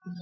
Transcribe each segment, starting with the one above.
Siang-maengc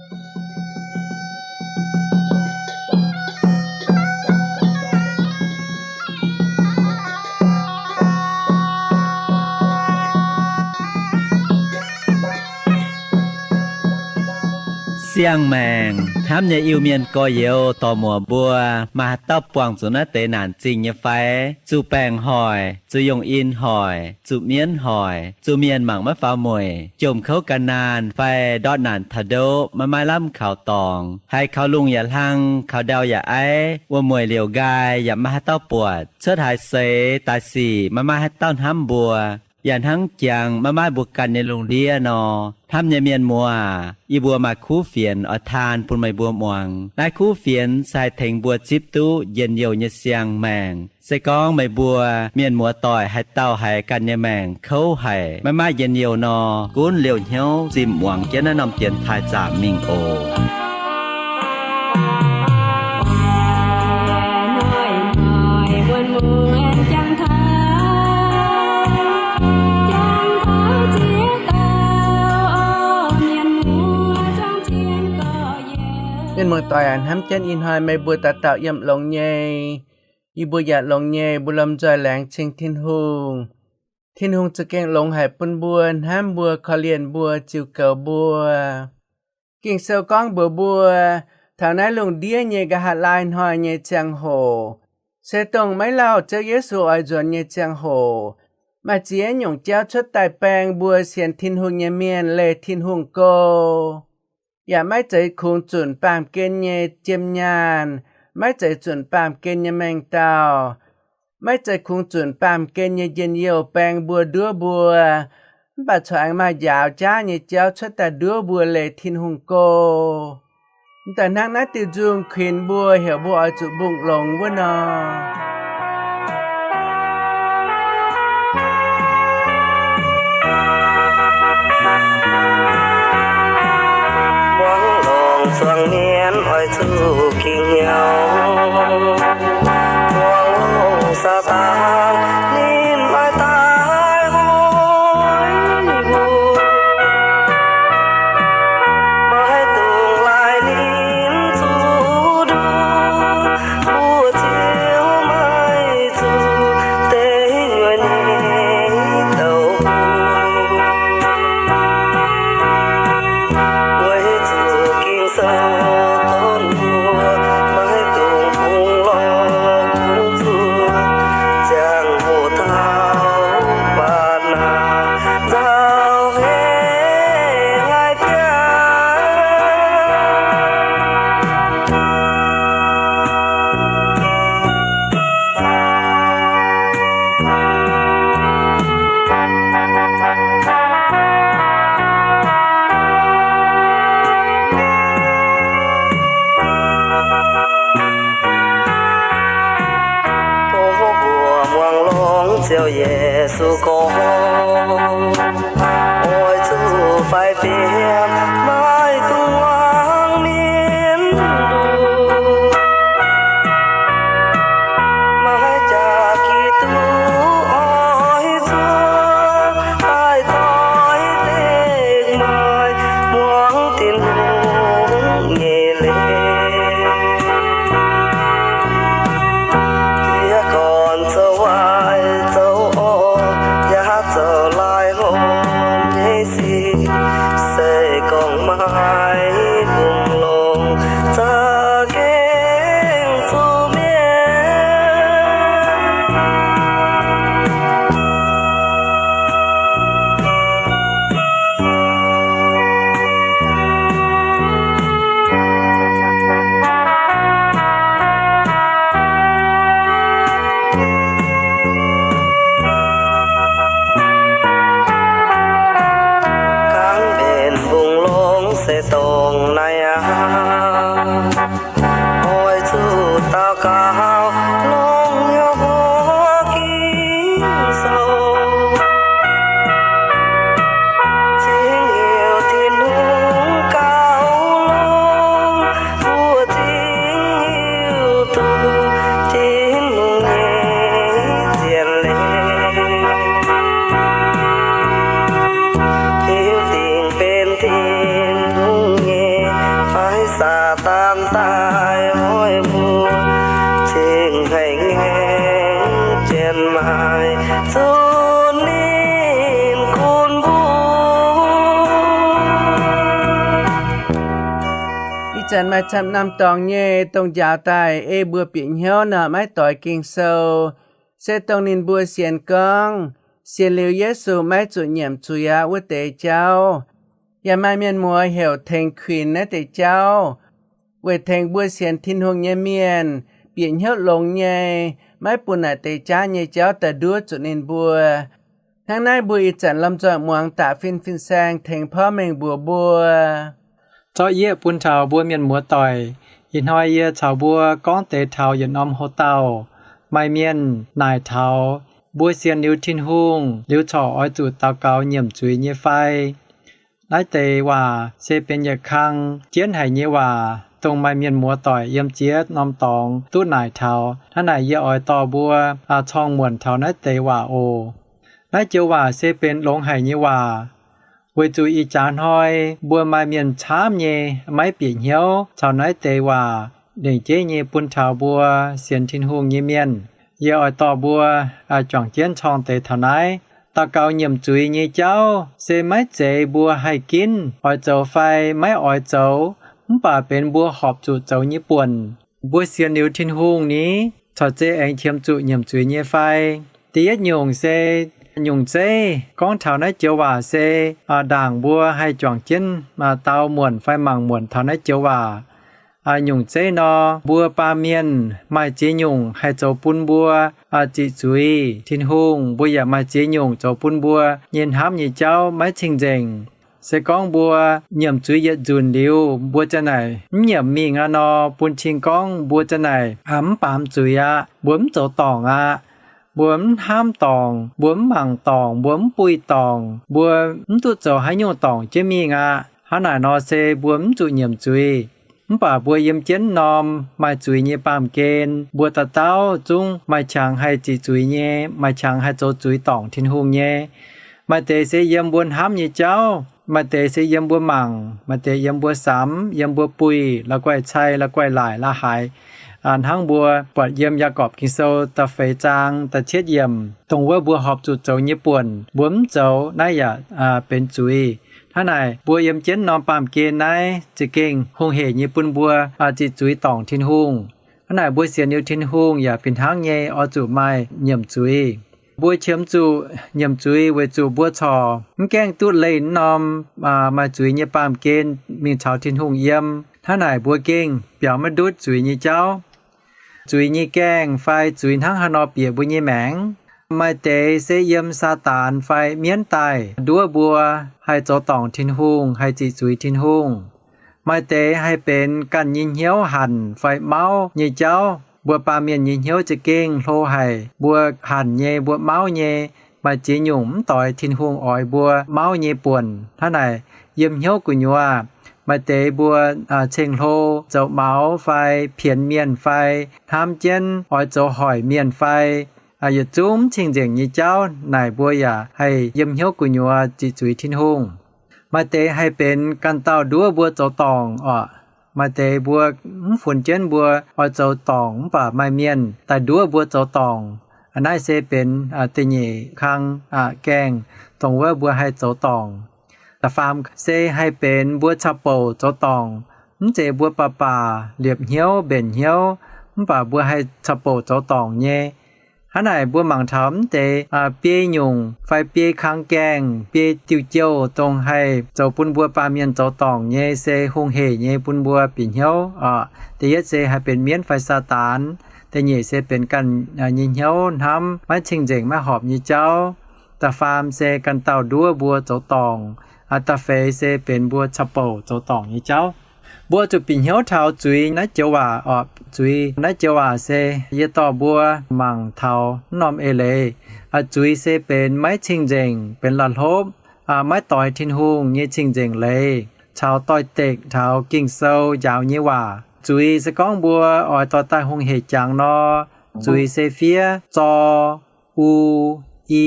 hnamv nyei Iu-Mienh gorx-youz dorc-muoc mbuo, maaih haaix dauh buangh zuqc naaiv deix naanc zingh nyei fai? Zuqc baengc hoic, zuqc yungh in hoic, zuqc mienv hoic, zuqc mienh mangc maiv faaux mueic, jomc kouv gan naanh fai ndortv naanc taux ndoqv maiv maaih lamh kaux dorngx, haiz kaux lungh yaac hlang, kaux ndau yaac aiv, wuom-mueic liouc nqaai yaac maiv maaih haaix dauh buatc, cuotv haaix seix daaih sic maiv maaih haaix dauh hnamv mbuo, yaac hnangv jangx maiv maaih mbuo ganh nyei lungh ndiev nor. Hnamv nyei mienh muoz aac, yie mbuo maaih kuv fienx oix taan bun meih mbuo muangx. Naaiv kuv fienx se haih tengx mbuo zipv duqv njien-youh nyei siang-maengc. Se gorngv meih mbuo mienh muoz-doic haaix dauh haiz ganh nyei maengc kouv haic, maiv maaih njien-youh nor, gunv liouh hnyouv zimh muangx jienv naaiv norm dienx taaih zaamc mingh oc. Mienh muoz-doic aac, hnamv jienv ih hnoi meih mbuo dauh dauh yiem longx nyei. Yie mbuo yaac longx nyei, mbuo lomh nzoih laengz cing Tin-Hungh. Tin-Hungh za'gengh longx haic bun mbuo, hnamv mbuo, korv-lienh mbuo, ziux goux mbuo. Ging-Sou gorngv mbuox mbuo, taux naaiv lungh ndiev nyei nqa'haav laai hnoi nyei ziangh hoc, se dongh maiv lauh Ziouv Yesu oix nzuonx nyei ziangh hoc, maaih ziex nyungc jauv cuotv daaih baeng mbuo sienx Tin-Hungh nyei mienh leih Tin-Hungh go. Yaac maiv zeiz kungx zunc baamh gen nyei jiem nyaanh, maiv zeiz zunc baamh gen nyei mengh dauh, maiv zeiz kungx zunc baamh gen nyei njien-youh baeng mbuo nduov mbuo, mv baac corc aengx maaih njaaux jaav nyei jauv cuotv daaih nduov mbuo leih Tin-Hungh go. M'daaih hnangv naaiv diuh nzung kuinx mbuo heuc mbuo oix zuqc mbungh longx wuov nor. Muangx longx zuangx mienv oix zuqc ging hnyouv. Muangx longx Saadaan ninh oix daaih hoic mbuo. Maiv dungx laih ninh zuqc nduov, mbuo ziouc maiv zuqc deix nyuonh nyei douc. Weic zuqc Ging-Sou donv mbuo maiv dungx bungx lorz bungx zuqc ziangh hoc taux mbatc naaic nzauh heix haic biauv. Tov mbuo muangx longx Ziouv Yesu gorngv, oix zuqc faix fiem, maiv dungx muangx mienv nduov. Maiv jaax Giduc oix zuqc daaih doix dengh maaih muangx Tin-Hungh nyei leiz. Yie gorn zoux waaic zoux orqc, yaac zoux laih horngh nyei sic, se gorngv maiv mbungx longx, za'gengh zuqc mietc. Kangv mbenc mbungx longx se dongh naaiv aqv. Oix zuqc daux gaux longx hnyouv horpc Ging-Sou, cingx heuc Tin-Hungh gauh longx, mbuo cingx hiuv duqv Tin-Hungh nyei zien leiz. Hiuv dingc benx Tin-Hungh nyei Zanc maaih camv norm dorngx nyei dongh njaaux daaih ei mbuo bieqc hnyouv nor maiv doix Ging-Sou, se dongh ninh mbuo sienx gorngv sienx liuz Yesu maiv zuqc nyiemc zuiz aqv wuov deix jauv. Yaac maaih mienh muoz heuc tengx kuinx naaiv deix jauv, weic tengx mbuo sienx Tin-Hungh nyei mienh bieqc hnyouv longx nyei, maiv bun naaic deix jaav nyei jauv daaih nduov zuqc ninh mbuo. Hnangv naaiv mbuo ih zanc lomh nzoih muangx daaih fin-fin-saeng tengx porv mengh mbuox mbuo. Zorqv yieqv bun taux mbuo mienh muoz doic. Ih hnoi yie caux mbuo gorngv deix taux yietc norm houx-dauh. Maaih mienh naaic taux, mbuo sienx liuz Tin-Hungh liuz corc oix zuqc daux gaux nyiemc zuiz nyei fai? Naaiv deix waac se benx yietc kang jienv haic nyei waac, dongh maaih mienh muoz doic yiem ziex norm dorngx duqv naaic taux. Hnangv naaic yie oix dorh mbuo corng muonc taux naaiv deix waac oc. Naaiv joux waac se benx longx haic nyei waac, weic zuqc ih jaax hnoi mbuo maaih mienh camv nyei maiv bieqc hnyouv caux naaiv deix waac. Lengc jeiv nyei bun taux mbuo sienx Tin-Hungh nyei mienh, yie oix dorh mbuo juangc jienv corng deix taux naaiv. Daux gaux nyiemc zuiz nyei jauv se maiv zeiz mbuo haih ginv oix zoux fai maiv oix zoux, mv baac benx mbuo horpc zuqc zoux nyei buonc. Mbuo sienx liuz Tin-Hungh ni, corc zeiz aengx qiemx zuqc nyiemc zuiz nyei fai? Da'yietv nyungc se, nyungc zeiv gorngv taux naaiv joux waac se ndaangc mbuo haih juangc jienv dau muonc fai mangc muonc taux naaiv joux waac. Nyungc zeiv nor, mbuo baamh mienh maaih ziex nyungc haih zoux bun mbuo ziqc zuiz Tin-Hungh, mbuo yaac maaih ziex nyungc zoux bun mbuo nyei hnamv nyei jauv maiv cing-nzengc. Se gorngv mbuo nyiemc zuiz yietc nzunc liuz, mbuo ziang naaic mv nyiemc mingh aqv nor, bun cing gorngv mbuo ziang naaic mv baamz zuiz aqv. Mbuo mv zoux dorngc aqv. Mbuo mv hnamv dorngc, mbuo mv mangc dorngc, mbuo mv buih dorngc, mbuo mv duqv zoux haaix nyungc dorngc jienv mingh aqv. Hnangv naaic nor se mbuo mv zuqc nyiemc zuiz. Mv baac mbuo yiem jienv norm maaih zuiz nyei baamh gen, mbuo dauh dauh zungv maaih qangx haih ziqc zuiz nyei, maaih qangx haih zoux zuiz dorngc Tin-Hungh nyei. Maaih deix se yiem mbuo hnamv nyei jauv, maaih deix se yiem mbuo mangc, maaih deix yiem mbuo samx, yiem mbuo buih, la'guaih cai, la'guaih laaic, la'haaix. Hnangv mbuo buatc yiem Yaagorpc Ging-Sou da'feix zaang da'cietv yiemc, dongh wuov mbuo horpc zuqc zoux nyei buonc, mbuo mv zoux naaiv yaac benx zuiz. Hnangv naaic, mbuo yiem jienv norm baamh gen naaiv za'gengh hungh hec nyei bun mbuo ziqc zuiz dorngc Tin-Hungh. Hnangv naaic, mbuo sienx liuz Tin-Hungh yaac fih hnangv nyei oix zuqc maaih nyiemc zuiz. Mbuo qiemx zuqc nyiemc zuiz weic zuqc mbuo corc mv gaengh duqv leih norm maaih zuiz nyei baamh gen mingh caux Tin-Hungh yiem. Hnangv naaic, mbuo gengh biaux maiv ndutv zuiz nyei jauv. Zuiz nyei gaengh fai zuiz hnangv haaix nor bieqc mbuo nyei maengc? Maaih deix se yiem Saadaan fai mienv daaih nduov mbuo haih zoux dorngc Tin-Hungh, haih ziqc zuiz Tin-Hungh. Maaih deix haih benx ganh nyei hnyouv hanc fai mauv nyei jauv. Mbuo baamh mienh nyei hnyouv za'gengh hlo haic. Mbuo hanc nyei, mbuo mauv nyei. Maaih ziex nyungc mv doix Tin-Hungh oix mbuo mauv nyei buonc. Hnangv naaic, yiem hnyouv gu'nyuoz, maaih deix mbuo ceng-hlo, zoux maux fai pienx mienh fai hnamv jienv oix zoux hoic mienh fai yietc zungv mv cing-nzengc nyei jauv naaic, mbuo yaac haih yiem hnyouv gu'nyuoz ziqc zuiz Tin-Hungh. Maaih deix haih benx ganh dauh nduov mbuo zoux dorngc oc. Maaih deix mbuo mv funx jienv mbuo oix zoux dorngc mv baac maaih mienh daaih nduov mbuo zoux dorngc. Naaiv se benx da'nyeic kang gaengh, dongh wuov mbuo haih zoux dorngc. Da'faam se haih benx mbuo caux bouc zoux dorngc. Mv zeiz mbuo baac baac liepc hnyouv mbenc hnyouv, mv baac mbuo haih caux bouc zoux dorngc nyei. Hnangv naaic, mbuo mangc taux mv deix biei nyungc fai biei kang gaengh, biei diuh jouh dongh haih zoux bun mbuo baamh mienh zoux dorngc nyei se hungh hec nyei bun mbuo bieqc hnyouv oc. Da'yietv se haih benx mienv fai Saadaan. Da'nyeic se benx ganh nyei hnyouv hnamv maiv cing-nzengc maiv horpc nyei jauv. Da'faam se ganh dauh nduov mbuo zoux dorngc. Da'feix se benx mbuo caux bouc zoux dorngc nyei jauv. Mbuo zuqc bieqc hnyouv taux zuiz naaiv joux waac oc. Zuiz naaiv joux waac se yie dorh mbuo mangc taux mv norm eix leiz. Zuiz se benx maiv cing-nzengc, benx la'hlopv, maiv doix Tin-Hungh nyei cing-nzengc leiz, caux doix-dekc taux Ging-Sou njaaux nyei waac. Zuiz se gorngv mbuo oix dorh daaih hungh hec jangx nor, zuiz se fiev zor, u, i,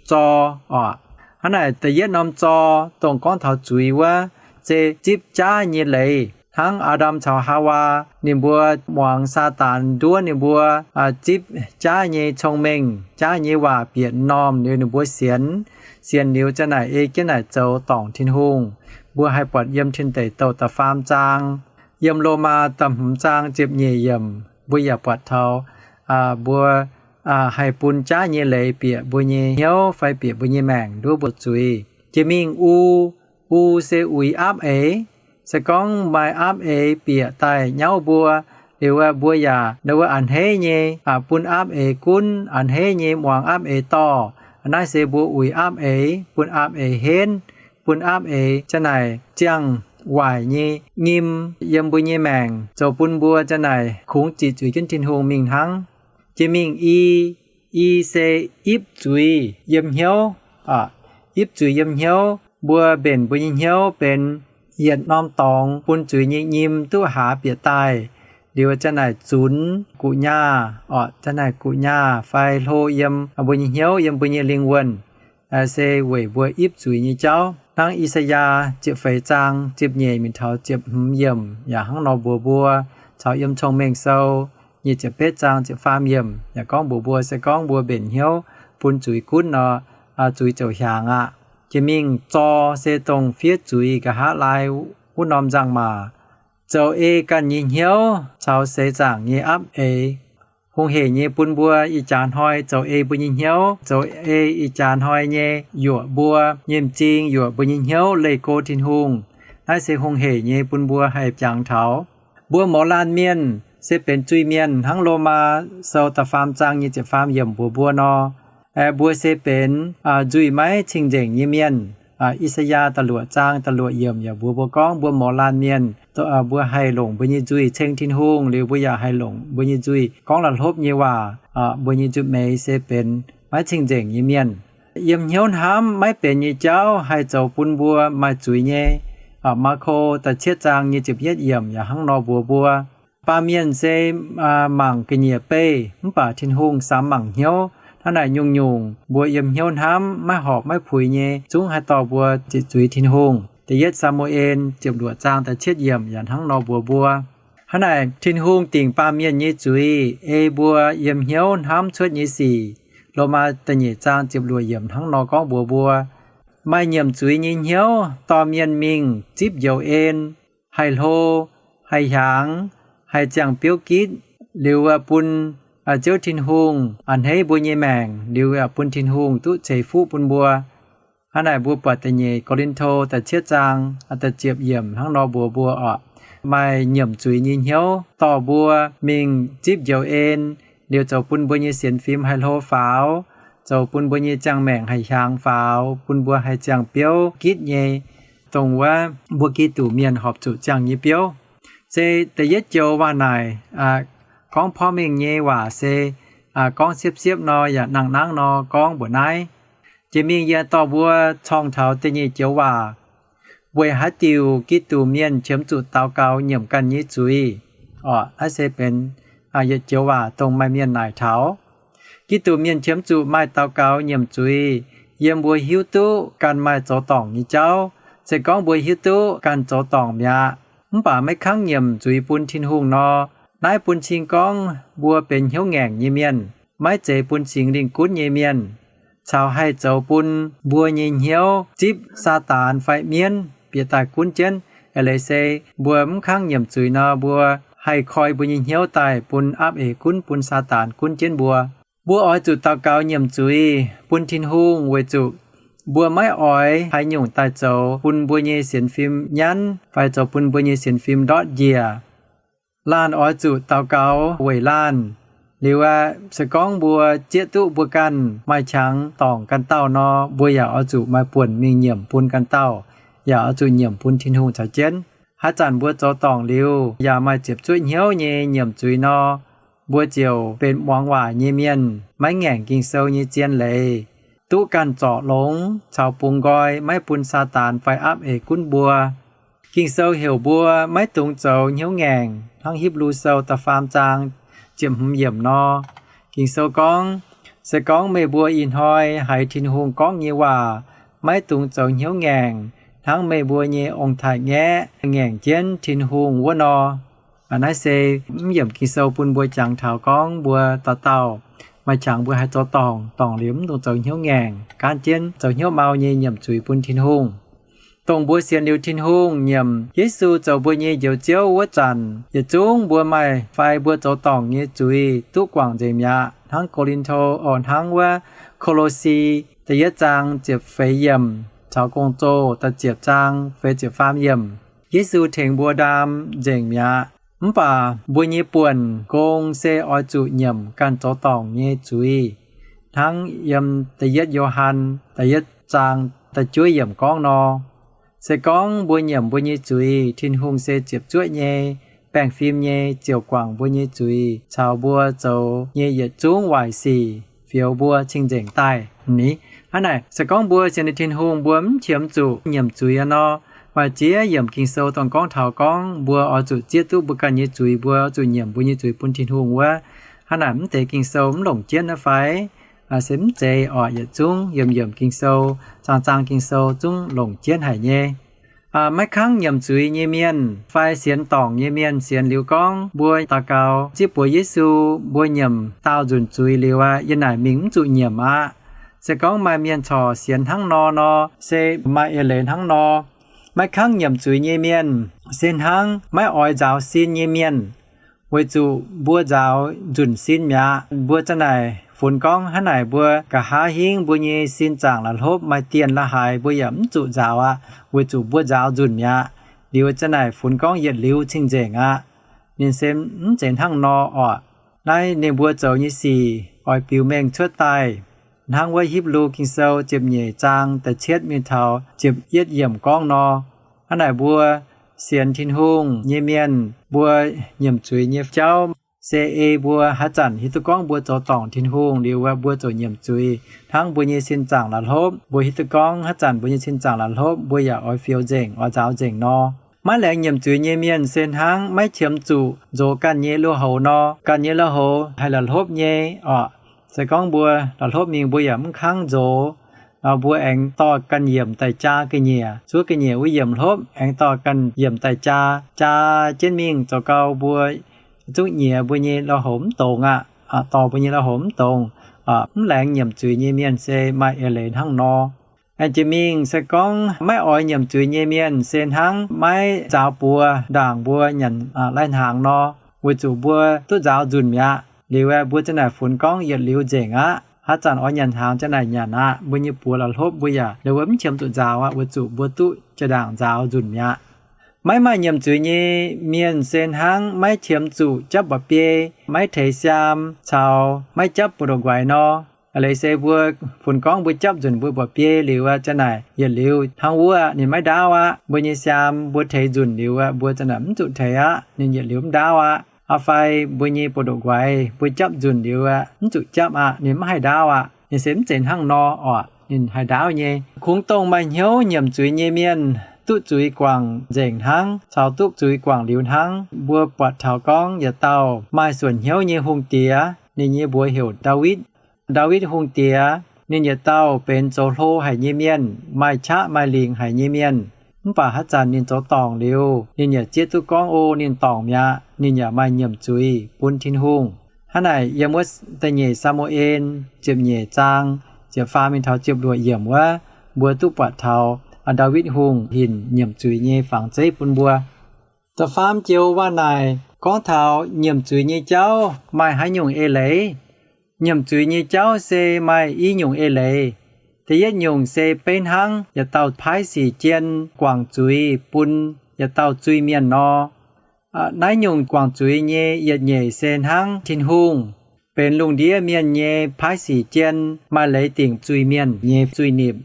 zor oc. Hnangv naaic, da'yietv norm zor dongh gorngv taux zuiz wuov, se zipv jaav nyei leiz. Hnangv Aa^ndam caux Haawaa ninh mbuo muangx Saadaan nduov ninh mbuo, zipv jaav nyei cong-mengh, jaav nyei waac bieqc m'normh liuz ninh mbuo sienx. Sienx liuz ziang naaic ei jienv naaic zoux dorngc Tin-Hungh. Mbuo haih buatc yiem Tin Deic Douh da'faam zaang. Yiem Lomaa da'hmz zaang ziepc nyeic yiemc mbuo yaac buatc taux mbuo haih bun jaav nyei leiz bieqc mbuo nyei hnyouv fai bieqc mbuo nyei maengc nduov mbuo zuiz. Jiex mingh u, u se uix aapv eix. Se gorngv maaih aapv eix bieqc daaih nyauv mbuo, liuz mbuo yaac a'hneiv nyei bun aapv eix gunv, a'hneiv nyei muangx aapv eix dorh. Naaiv se mbuo uix aapv eix, bun aapv eix henv, bun aapv eix ziang naaic ziangh waaic nyei nyim yiem mbuo nyei maengc, zoux bun mbuo ziang naaic kungx ziqc zuiz jienv Tin-Hungh mingh hnangv. Jiex mingh i, i se ipv zuiz yiem hnyouv. Ipv zuiz yiem hnyouv, mbuo mbenc mbuo nyei hnyouv benx yietc norm dorngx bun zuiz nyei nyim duqv haaz bieqc daaih, liuz ziang naaic zunx guqc nyaah, orqc, ziang naaic guqc nyaah fai hlo yiem mbuo nyei hnyouv, yiem mbuo nyei lingh wuonh, se weic mbuo ipv zuiz nyei jauv. Hnangv I^saa^yaa ziepc feix zaang ziepc nyeic mingh taux ziepc hmz yiemc yaac hnangv nor mbuox mbuo, caux yiem Cong-Mengh Sou nyic ziepc betv zaang ziepc faam yiemc yaac gorngv mbuox mbuo, se gorngv mbuo mbenc hnyouv bun zuiz gunv nor, zuiz ziouc hiaangx aqv. Jiex mingh zor se dongh fiev zuiz nqa'haav laai wuov norm nzangc-maac, zoux ei ganh nyei hnyouv caux seix zaangc nyei aapv eix. Hungh heic nyei bun mbuo ih jaax hnoi zoux ei mbuo nyei hnyouv, zoux ei ih jaax hnoi nyei yuoqc mbuo nyei m'zing, yuoqc mbuo nyei hnyouv leih go Tin-Hungh. Naaiv se hungh heic nyei bun mbuo haih jangx taux. Mbuo mouz laanh mienh se benx zuiz-mienh hnangv Lomaa Sou da'faam zaang nyic ziepc faam yiemc mbuox mbuo nor, mbuo se benx nzuih maiv cing-nzengc nyei mienh. I^saa^yaa da'luoqc zaang da'luoqc yiemc yaac mbuox mbuo gorngv mbuo mouz laanh mienh, mbuo haih longc mbuo nyei nzuih ceng Tin-Hungh, liuz mbuo yaac haih longc mbuo nyei nzuih gorngv la'hlopv nyei waac. Mbuo nyei nzuih meix se benx maiv cing-nzengc nyei mienh. Yiem hnyouv hnamv maiv benx nyei jauv haih zoux bun mbuo maaih zuiz nyei. Maako da'cietv zaang nyic ziepc yietv yiemc yaac hnangv nor mbuox mbuo, baamh mienh se mangc ga'nyiec beih, mv baac Tin-Hungh samx mangc hnyouv. Hnangv naaic nyungc-nyungc mbuo yiem hnyouv hnamv maiv horpc maiv puix nyei zungv haih dorh mbuo ziqc zuiz Tin-Hungh. Da'yietv Saa^mu^en ziepc luoqc zaang da'cietv yiemc yaac hnangv nor mbuox mbuo. Hnangv naaic Tin-Hungh dingc baamh mienh nyei zuiz ei mbuo yiem hnyouv hnamv cuotv nyei sic. Lomaa da'nyeic zaang ziepc luoqc yiemc hnangv nor gorngv mbuox mbuo, maaih nyiemc zuiz nyei hnyouv dorh mienh mingh zipv njoux en, haih hlo, haih hiaangx, haih ziangh biouv gitv, liuz bun Ziouv Tin-Hungh a'hneiv mbuo nyei maengc, liuz bun Tin-Hungh duqv ceix fuqv bun mbuo. Hnangv naaic mbuo buatc da'nyeic Ko^lin^to da'cietv zaang da'ziepc yiemc hnangv nor mbuox mbuo orqc, maaih nyiemc zuiz nyei hnyouv dorh mbuo mingh zipv njoux en, liuz zoux bun mbuo nyei sienx fim haih hlo faaux, zoux bun mbuo nyei ziangh maengc haih hiaangx faaux, bun mbuo haih ziangh biouv gitv nyei, dongh wuov mbuo Giduc mienh horpc zuqc ziangh nyei biouv. Se da'yietv joux waac naaic gorngv porv mengh nyei waac se gorngv siepv-siepv nor yaac nangh nangv nor gorngv mbuoqc naaiv. Jiex mingh yie dorh mbuo corng taux da'nyeic joux waac, weic haaix diuc Giduc mienh qiemx zuqc daux gaux nyiemc ganh nyei zuiz. Orqc, naaiv se benx yietc joux waac dongh maaih mienh naaic taux, Giduc mienh qiemx zuqc maaih daux gaux nyiemc zuiz, yiem mbuo hiuv duqv ganh maaih zoux dorngc nyei jauv. Se gorngv mbuo hiuv duqv ganh zoux dorngc mi'aqv, mv baac maiv kangv nyiemc zuiz bun Tin-Hungh nor, naaiv bun cing gorngv mbuo benx hnyouv ngaengc nyei mienh, maiv zeiz bun Singx Lingh gunv nyei mienh, caux haih zoux bun mbuo nyei hnyouv zipv Saadaan fai mienv bieqc daaih gunv jienv. Eix leiz se mbuo mv kangv nyiemc zuiz nor, mbuo haih koi mbuo nyei hnyouv daaih bun aapv eix gunv, bun Saadaan gunv jienv mbuo. Mbuo oix zuqc daux gaux nyiemc zuiz bun Tin-Hungh weic zuqc mbuo maiv oix haaix nyungc daaih zoux bun mbuo nyei sienx fim nyanv fai zoux bun mbuo nyei sienx fim ndortv njiec. Laanh oix zuqc daux gaux weic laanh. Liuz aeqv, se gorngv mbuo zieqv duqv mbuo ganh maaih qangx dorngc ganh dauh nor, mbuo yaac oix zuqc maaih buonc mingh nyiemc bun ganh dauh, yaac oix zuqc nyiemc bun Tin-Hungh caux jienv. Haaix zanc mbuo zoux dorngc liuz yaac maaih ziepc zuoqv hnyouv nyei nyiemc zuiz nor, mbuo ziouc benx muangx waac nyei mienh, maiv ngaengc Ging-Sou nyei zien leiz, duqv ganh zorc longx caux bungx nqoi, maiv bun Saadaan fai aapv eix gunv mbuo. Ging-Sou heuc mbuo maiv dungx zoux hnyouv ngaengc, hnangv Hipv^lu Sou da'faam zaang ziepc hmz yiemc nor. Ging-Sou gorngv, se gorngv meih mbuo ih hnoi haiz Tin-Hungh gorngv nyei waac, maiv dungx zoux hnyouv ngaengc, hnangv meih mbuo nyei ong-taaix-ngaeqv ngaengc jienv Tin-Hungh wuov nor. Naaiv se mv yiemc Ging-Sou bun mbuo jangx taux gorngv mbuo dauh dauh maaih qangx mbuo haih zoux dorngc, dorngc liuz mv dungx zoux hnyouv ngaengc, gaanv jienv zoux hnyouv mau nyei nyiemc zuiz bun Tin-Hungh. Dongh mbuo sienx liuz Tin-Hungh, nyiemc Yesu zoux mbuo nyei Njoux Ziouv wuov zanc, yietc zungv mbuo maaih fai mbuo zoux dorngc nyei zuiz duqv guangc nzengc mi'aqv. Hnangv Ko^lin^to, o, hnangv wuov Ko^lo^si da'yietv zaang ziepc feix yiemc caux Gong-Zoh da'ziepc zaang feix ziepc faam yiemc. Yesu tengx mbuo ndaam nzengc mi'aqv. Mv baac mbuo nyei buonc gong se oix zuqc nyiemc ganh zoux dorngc nyei zuiz, hnangv yiem da'yietv Yo^han da'yietv zaang da'juov yiemc gorngv nor. Se gorngv mbuo nyiemc mbuo nyei zuiz, Tin-Hungh se ziepc zuoqv nyei, baengh fim nyei, ziouc guangc mbuo nyei zuiz caux mbuo zoux nyei yietc zungv waaic sic, fioux mbuo cing-nzengc daaih. Ni, hnangv naaic, se gorngv mbuo sienx liuz Tin-Hungh, mbuo mv qiemx zuqc nyiemc zuiz aqv nor, maaih ziex yiemc Ging-Sou dongh gorngv taux gorngv mbuo oix zuqc zieqv duqv mbuo ganh nyei zuiz, mbuo oix zuqc nyiemc mbuo nyei zuiz bun Tin-Hungh wuov. Hnangv naaic, mv deix Ging-Sou mv longc jienv naaiv fai? Se mv zeiz orqc. Yietc zungv yiemc yiemc Ging-Sou, zaang zaang Ging-Sou zungv longc jienv haic nyei. Maiv kangv nyiemc zuiz nyei mienh fai sienx dorngc nyei mienh sienx liuz gorngv mbuo daux gaux zieqv buoz Yesu, mbuo nyiemc daauh nzunc zuiz liuz aqv, yiem naaic mingh mv zuqc nyiemc aqv. Se gorngv maaih mienh corc sienx hnangv nor nor, se maaih eix leiz hnangv nor. Maiv kangv nyiemc zuiz nyei mienh se hnangv maiv oix nzaaux sin nyei mienh, weic zuqc mbuo nzaaux nzunc sin mi'aqv. Mbuo za'naaic funx gorngv hnangv naaic, mbuo nqa'haav hingv mbuo nyei sin zaangc la'hlopv, maaih dienh la'haaix mbuo yaac mv zuqc nzaaux aqv, weic zuqc mbuo nzaaux nzunc mi'aqv. Liuz za'naaic funx gorngv yietc liuz cing-nzengc aqv. Ninh se mv zeiz hnangv nor orqc. Naaiv ninh mbuo zoux nyei sic oix biux mengh cuotv daaih, hnangv wuov Hipv^lu Ging-Sou ziepc nyeic zaang da'cietv mingh taux ziepc yietv yiemc gorngv nor. Hnangv naaic, mbuo sienx Tin-Hungh nyei mienh, mbuo nyiemc zuiz nyei jauv se ei mbuo haaix zanc hiuv duqv gorngv mbuo zoux dorngc Tin-Hungh liuz, mbuo ziouc nyiemc zuiz hnangv mbuo nyei sin zaangc la'hlopv. Mbuo hiuv duqv gorngv haaix zanc mbuo nyei sin zaangc la'hlopv, mbuo yaac oix fioux nzengc, oix nzaaux nzengc nor. Maiv laengz nyiemc zuiz nyei mienh se hnangv maiv qiemx zuqc nzox ganh nyei lui-houx nor. Ganh nyei lui-houx haih la'hlopv nyei orqc. Se gorngv mbuo la'hlopv mingh, mbuo yaac mv kangv nzox. Mbuo aengx dorh ganh yiemc daaih jaa ga'nyiec, zuov ga'nyiec wuov yiemc hlopv, aengx dorh ganh yiemc daaih jaa, jaa jienv mingh zoux gau mbuo zungv nyiex mbuo nyei lui-houx mv dongz aqv. Dorh mbuo nyei lui-houx mv dongz. Mv laengz nyiemc zuiz nyei mienh se maaih eix leiz hnangv nor. Aengx jiex mingh se gorngv maiv oix nyiemc zuiz nyei mienh se hnangv maiv nzaaux buoz ndaangc mbuo nyanc lai-hnaangx nor, weic zuqc mbuo duqv nzaaux nzunc mi'aqv. Liuz aeqv, mbuo za'naaic funx gorngv yietc liuz nzengc aqv. Haaix zanc oix nyanc hnaangx za'naaic nyanc aqv. Mbuo nyei buoz la'hlopv mbuo yaac liuz mv qiemx zuqc nzaaux aqv, weic zuqc mbuo duqv jaa-ndaangc nzaaux nzunc mi'aqv. Maiv maaih nyiemc zuiz nyei mienh se hnangv maiv qiemx zuqc japv mba'biei, maiv teix siaam caux maiv japv buoz-ndoqv nquaix nor. Leiz se mbuo funx gorngv mbuo japv nzunc mbuo mba'biei liuz aqv, za'naaic yietc liuz hnangv wuov ninh maiv ndaauv aqv. Mbuo nyei siaam mbuo teix nzunc liuz aqv, mbuo za'naaic mv zuqc teix aqv, ninh yietc liuz mv ndaauv aqv. Aa fai mbuo nyei buoz-ndoqv nquaix mbuo japv nzunc liuz aqv, mv zuqc japv aqv, ninh mv haih ndaauv aqv. Ninh se mv zeiz hnangv nor orqc, ninh haih ndaauv nyei. Kungx dongh maaih hnyouv nyiemc zuiz nyei mienh duqv zuiz guangc nzengc hnangv caux duqv zuiz guangc liuz hnangv. Mbuo buatc taux gorngv yietc dauh maaih suonc hnyouv nyei hungh diex, ninh nyei mbuox heuc Ndaawitv. Ndaawitv Hungh Diex, ninh yietc dauh benx zoux hlo haic nyei mienh, maaih qaqv maaih lingc haic nyei mienh. Mv baac haaix zanc ninh zoux dorngc liuz, ninh yaac zieqv duqv gorngv, o, ninh dorngc mi'aqv. Ninh yaac maaih nyiemc zuiz bun Tin-Hungh. Hnangv naaic, yiem wuov da'nyeic Saa^mu^en ziepc nyeic zaang ziepc faam mingh taux ziepc luoqc yiemc wuov, mbuo duqv buatc taux Ndaawitv Hungh hinc nyiemc zuiz nyei fangx zeiv bun mbuo. Da'faam joux waac naaic gorngv taux nyiemc zuiz nyei jauv maaih haaix nyungc eix leiz. Nyiemc zuiz nyei jauv se maaih i nyungc eix leiz. Da'yietv nyungc se beiv hnangv yietc dauh paaiv sic jien guangc zuiz bun yietc dauh zuiz-mienh nor. Naaiv nyungc guangc zuiz nyei yietc nyeic se hnangv Tin-Hungh benx lungh ndiev mienh nyei paaiv sic jien, maaih leiz dingc zuiz-mienh nyei zuiz-nipc.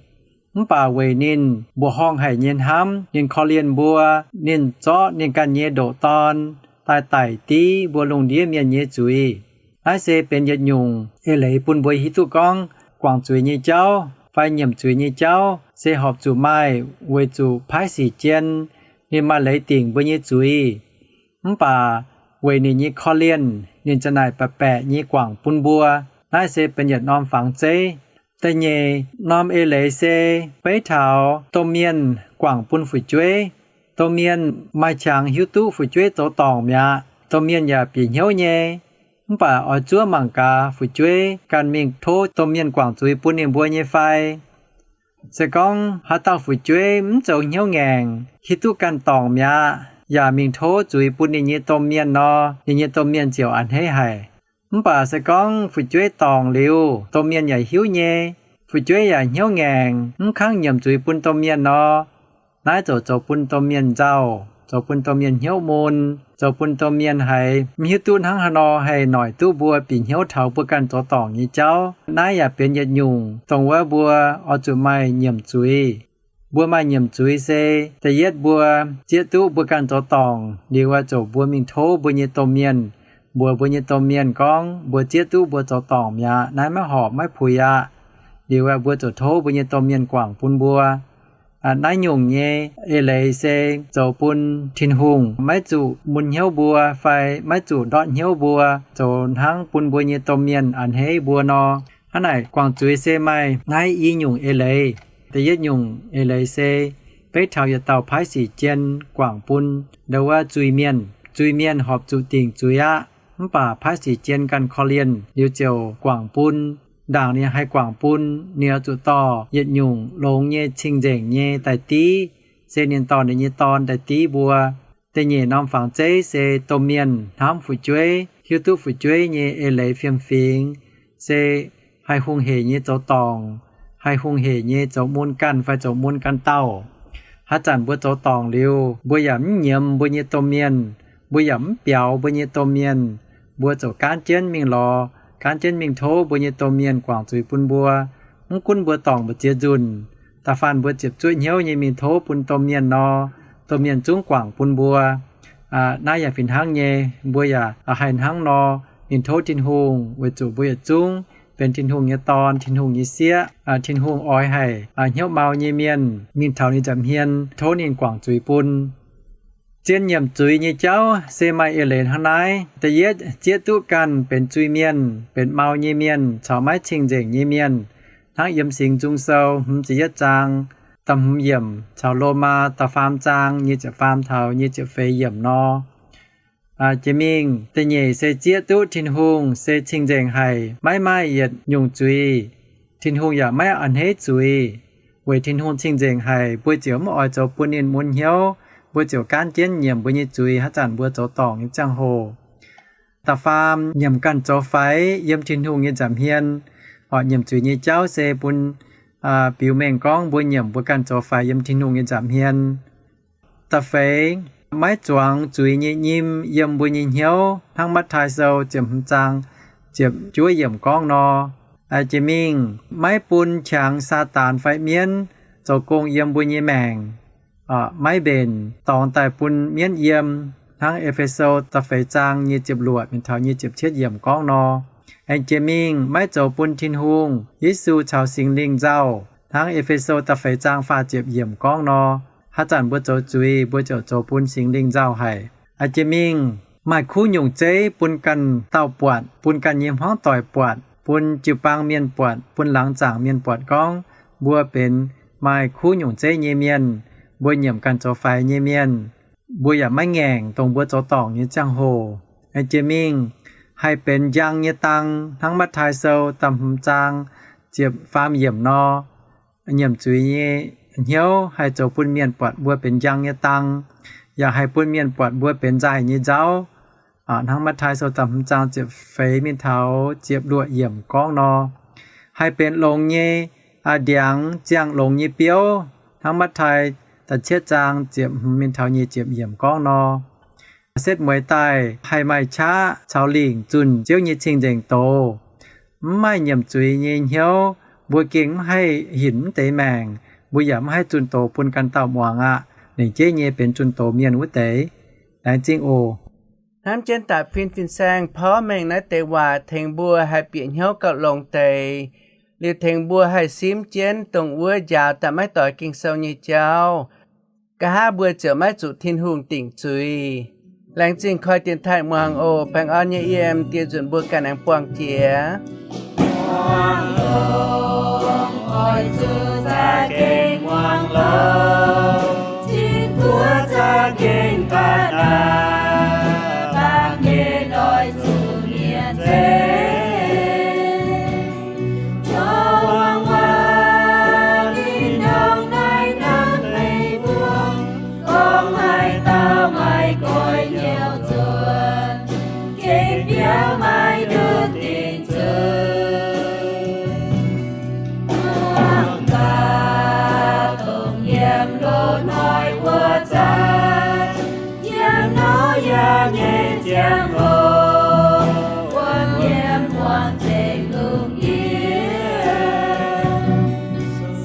Mv baac weic ninh mbuoqc horngh haic nyei hnamv, ninh korv-lienh mbuo, ninh zorqv ninh ganh nyei ndoqc dorn daaih daic div mbuo lungh ndiev mienh nyei zuiz. Naaiv se benx yietc nyungc eix leiz bun mbuo hiuv duqv gorngv guangc zuiz nyei jauv fai nyiemc zuiz nyei jauv se horpc zuqc maaih weic zuqc paaiv sic jien ninh maaih leiz dingc mbuo nyei zuiz. Mv baac weic ninh nyei korv-lienh, ninh za'naaic baeqc baeqc nyei guangc bun mbuo. Naaiv se benx yietc norm fangx zeiv. Da'nyeic norm eix leiz se beiv taux domh mienh guangc bun fu'jueiv. Domh mienh maaih qangx hiuv duqv fu'jueiv zoux dorngc mi'aqv. Domh mienh yaac bieqc hnyouv nyei. Mv baac oix zuov mangc gaax fu'jueiv ganh mingh tov domh mienh guangc zuiz bun ninh mbuo nyei fai. Se gorngv haaix dauh fu'jueiv mv zoux hnyouv ngaengc, hiuv duqv ganh dorngc mi'aqv, yaac mingh tov zuiz bun ninh nyei domh mienh nor, ninh nyei domh mienh ziouc a'hneiv haic. Mv baac se gorngv fu'jueiv dorngc liuz, domh mienh yaac hiuv nyei, fu'jueiv yaac hnyouv ngaengc, mv kangv nyiemc zuiz bun domh mienh nor, naaiv ziouc zoux bun domh mienh nzauh, zoux bun domh mienh hnyouv mun, zoux bun domh mienh haiz mv hiuv duqv hnangv haaix nor haih noic duqv mbuo bieqc hnyouv taux mbuo ganh zoux dorngc nyei jauv. Naaiv yaac benx yietc nyungc dongh wuov mbuo oix zuqc maaih nyiemc zuiz. Mbuo maaih nyiemc zuiz se, da'yietv mbuo zieqv duqv mbuo ganh zoux dorngc liuz, oix zuqc mbuo mingh tov mbuo nyei domh mienh, mbuox mbuo nyei domh mienh gorngv mbuo zieqv duqv mbuo zoux dorngc mi'aqv, naaiv maiv horpc maiv puix aqv. Liuz mbuo ziouc tov mbuo nyei domh mienh guangc bun mbuo. Naaiv nyungc nyei eix leiz se zoux bun Tin-Hungh maiv zuqc mun hnyouv mbuo fai maiv zuqc ndortv hnyouv mbuo, zoux hnangv bun mbuo nyei domh mienh a'hneiv mbuo nor. Hnangv naaic guangc zuiz se maaih naaiv i nyungc eix leiz. Da'yietv nyungc eix leiz se beiv taux yietc dauh paaiv sic jien guangc bun ndau wuov zuiz-mienh. Zuiz-mienh horpc zuqc dingc zuiz aqv, mv baac paaiv sic jien ganh korv-lienh liuz ziouc guangc bun. Ndaangc ninh haih guangc bun, ninh oix zuqc dorh yietc nyungc longx nyei cing-nzengc nyei daaih div, se ninh dorh ninh nyei dorn daaih div mbuo. Da'nyeic norm fangx zeiv se domh mienh hnamv fu'jueiv, hiuv duqv fu'jueiv nyei eix leiz fiem-fingx, se haih hungh heic nyei zoux dorngc, haih hungh heic nyei zoux mun ganh fai zoux mun ganh dauh. Haaix zanc mbuo zoux dorngc liuz, mbuo yaac mv nyiemz mbuo nyei domh mienh, mbuo yaac mv biaux mbuo nyei domh mienh, mbuo ziouc gaanv jienv mingh lorz, gaanv jienv mingh tov mbuo nyei domh mienh guangc zuiz bun mbuo. Mv gunv mbuo dorngc mbu'ziex nzunc, da'faanh mbuo ziepc zuoqv hnyouv nyei mingh tov bun domh mienh nor, domh mienh zungv guangc bun mbuo. Naaiv yaac fih hnangv nyei, mbuo yaac haih hnangv nor mingh tov Tin-Hungh, weic zuqc mbuo yietc zungv benx Tin-Hungh nyei dorn, Tin-Hungh nyei sieqv. Tin-Hungh oix haic hnyouv mau nyei mienh mingh taux ninh nza'hmien tov ninh guangc zuiz bun. Zien nyiemc zuiz nyei jauv se maaih eix leiz hnangv naaiv. Da'yietv, zieqv duqv ganh benx zuiz-mienh, benx mau nyei mienh caux maiv cing-nzengc nyei mienh. Hnangv yiem Singx Nzung Sou hmz ziepc yietv zaang da'hmz yiemc caux Lomaa da'faam zaang nyic ziepc faam taux nyic ziepc feix yiemc nor. Jiex mingh da'nyeic se zieqv duqv Tin-Hungh se cing-nzengc haic, maiv maaih yietc nyungc zuiz. Tin-Hungh yaac maiv a'hneiv zuiz. Weic Tin-Hungh cing-nzengc haic, mbuo ziouc mv oix zoux bun ninh mun hnyouv. Mbuo ziouc gaanv jienv nyiemc mbuo nyei zuiz haaix zanc mbuo zoux dorngc nyei ziangh hoc. Da'faam, nyiemc ganh zoux faix yiem Tin-Hungh nyei nza'hmien. Orqc, nyiemc zuiz nyei jauv se bun biux mengh gorngv mbuo nyiemc mbuo ganh zoux faix yiem Tin-Hungh nyei nza'hmien. Da'feix, maiv zuangx zuiz nyei nyim yiem mbuo nyei hnyouv, hnangv Matv^taai Sou ziepc hmz zaang ziepc juov yiemc gorngv nor. Jiex mingh, maiv bun qangx Saadaan fai mienv zoux gong yiem mbuo nyei maengc, maiv mbenc dorngx daaih bun mienv yiem, hnangv E^fe^so da'feix zaang nyic ziepc luoqc mingh taux nyic ziepc cietv yiemc gorngv nor. Aengx jiex mingh, maiv zoux bun Tin-Hungh, Yesu caux Singx Lingh nzauh, hnangv E^fe^so da'feix zaang faah ziepc yiemc gorngv nor. Haaix zanc mbuo zoux zuiz, mbuo ziouc zoux bun Singx Lingh nzauh haic. Jiex mingh, maaih kuv nyungc zeiv bun ganh dauh buatc, bun ganh nyei hmuangv doic buatc, bun jiu-baang mienh buatc, bun laangz zaangc mienh buatc gorngv mbuo benx maaih kuv nyungc zeiv nyei mienh, mbuo nyiemc ganh zoux faix nyei mienh, mbuo yaac maiv ngaengc dongh mbuo zoux dorngc nyei ziangh hoc. Jiex mingh, haih benx njang nyei dang, hnangv Matv^taai Sou da'hmz zaang ziepc faam yiemc nor. Nyiemc zuiz nyei hnyouv haih zoux bun mienh buatc mbuo benx njang nyei dang, yaac haih bun mienh buatc mbuo benx nzaaih nyei nzauv, hnangv Matv^taai Sou da'hmz zaang ziepc feix mingh taux ziepc luoqc yiemc gorngv nor. Haih benx longx nyei ndiangx, ziangh longx nyei biouv, hnangv Matv^taai da'cietv zaang ziepc hmz mingh taux nyic ziepc yiemc gorngv nor. Setv mueiz daaih haih maaih qaqv caux lingc zunh Ziouv nyei cing-nzengc doz. Mv maaih nyiemc zuiz nyei hnyouv, mbuo gengh mv haih hinc mv deix maengc, mbuo yaac mv haih zunh doz bun ganh dauh muangx aqv. Lengc jeiv nyei benx zunh doz mienh wuov deix. Laengz zingh oc. Hnamv jienv daaih fin-fin-saeng porv mengh naaiv deix waac tengx mbuo haih bieqc hnyouv gauh longx deix, liuz tengx mbuo haih simv jienv dongh wuov njaaux daaih maiv doix Ging-Sou nyei jauv. Nqa'haav mbuo ziouc maiv zuqc Tin-Hungh dingc zuiz. Laengz zingh koi dienx taaih muangx oc. Baengh orn nyei yiem, dieh nzunc mbuo ganh aengx buangh jiex. ziangh hoc wuom yiem wuonh zengc lungh ndiev.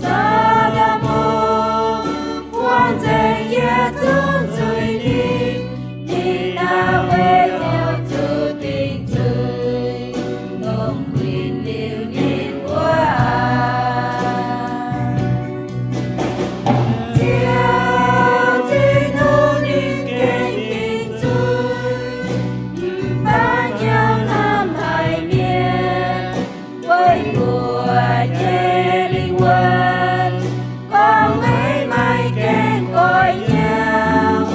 Saa^lo^morn buangh nzengc yietc zungv zuiz-nipc, ninh naaic weic ziouc zuqc dingc zuiz, longc kuinx liuz ninh mbuo aqv. Ziouv Tin-Hungh ninh gengh dingc zuiz, mv baac hnyouv hnamv haic mienh, weic mbuo nyei lingh wuonh gorngv heix maiv gaengh goiv hnyouv,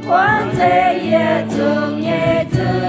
buangv nzengc yietc zungv nyei zuiz.